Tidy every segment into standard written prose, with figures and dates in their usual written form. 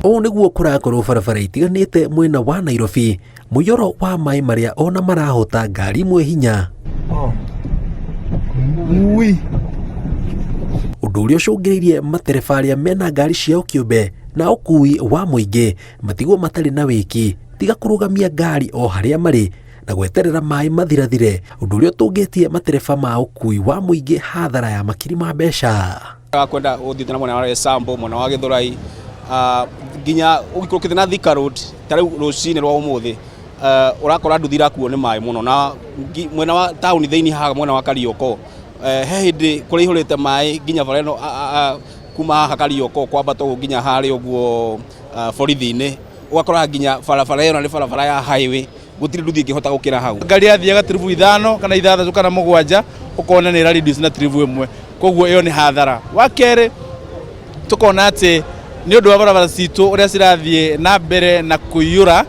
Ũũ nĩguo kũrakorwo barabara itiganĩte mwena wa Nairobi, mũiyũro wa maĩ marĩa ona marahota ngari imwe hinya. Ũndũ ũrĩa ũcũngĩrĩirie matereba arĩa mena ngari ciao kĩũmbe na ũkui wa mũingĩ matigwo matarĩ na wĩki tiga kũrũgamia ngari o harĩa marĩ na gweterera maĩ mathirathire, ũndũ ũrĩa ũtũngĩtie matereba ma ũkui wa mũingĩ hathara ya makiri ma mbeca. Kwenda ũthiĩte na mwena wa Roysambu, mwena wa Gĩthũrai, nginya ũikũrũkĩte na Thika Road, ta rĩu rũcinĩ rwa ũmũthĩ ũrakora nduthi irakuo nĩ maĩ mũno, na mwena wa taũni thĩinĩ haha mwena wa Karioko, he hĩndĩ kũraihũrĩte maĩ nginya bara ĩno kuma haha Karioko kwambata ũguo nginya harĩa ũguo borithi-inĩ, ũgakora nginya barabara ĩyo na nĩ barabara ya highway, gũtirĩ nduthi ĩngĩhota gũkĩra hau. Ngari yathiaga tiribu ithano kana ithathatũ kana mũgwanja, ũkona nĩ ĩra reduce na tiribu ĩmwe, koguo ĩyo nĩ hathara. Wa kerĩ, tũkona atĩ nĩ ũndũ wa barabara citũ ũrĩa cirathiĩ na mbere na kũiyũra,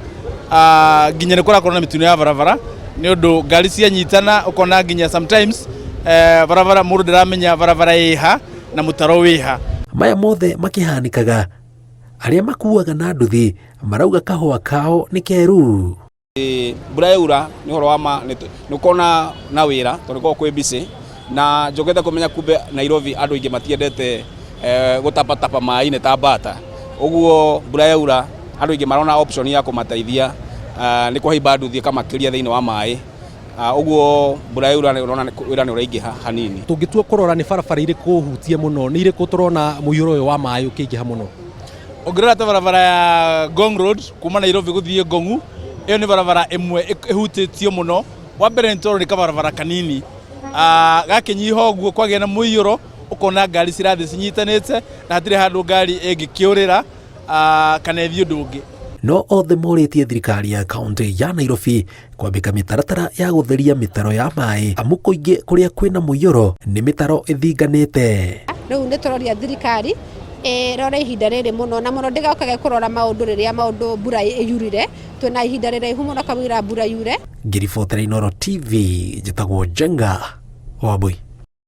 nginya nĩ kũrakorwo na mĩtino ya barabara, nĩ ũndũ ngari cianyitana ũkona nginya sometimes barabara mũndũ ndaramenya barabara ĩha na mũtaro wĩha. Maya mothe makĩhanĩkaga, arĩa makuaga na nduthi marauga kahũa kao nĩ keru. Mbura yaura nĩ ũhoro wa ma nĩ ũkona na wĩra tondũ gũkoragwo kwĩ busy, na njũkĩte kũmenya kumbe Nairobi andũ aingĩ matiendete gũtapatapa maĩ-inĩ ta mbata, ũguo mbura yaura andũ aingĩ marona option ya kũmateithia nĩ kũhaimba nduthi ĩkamakĩria thĩinĩ wa maĩ, ũguo mbura yaura ũrona wĩra nĩ ũraingĩha hanini. Tũngĩtua kũrora nĩ barabara irĩkũ hutie mũno, nĩ irĩkũ tũrona mũiyũro ũyũ wa maĩ ũkĩingĩha mũno? Ũngĩrora ta barabara ya Ngong Road kuma Nairobi gũthiĩ Ngong'u, ĩyo nĩ barabara ĩmwe ĩhutĩtio mũno. Wa mbere nĩ tondũ nĩ kabarabara kanini, gakĩnyiha ũguo kwagĩa na mũiyũro, ũkona ngari cirathiĩ cinyitanĩte na hatirĩ handũ ngari ĩngĩkĩũrĩra kana ĩthiĩ ũndũ ũngĩ. No othe morĩtie thirikari ya kaunti ya Nairobi kwambĩka mĩtaratara ya gũtheria mĩtaro ya maĩ, amu kũingĩ kũrĩa kwĩna mũiyũro nĩ mĩtaro ĩthinganĩte. Rĩu nĩ tũroria thirikari ĩrore ihinda rĩrĩ mũno na mũno ndĩgokage kũrora maũndũ rĩrĩa maũndũ mbura ĩyurire, twĩna ihinda rĩraihu mũno kamũira mbura yure. Ngĩribotera Inooro TV, njĩtagwo Njenga Wambui.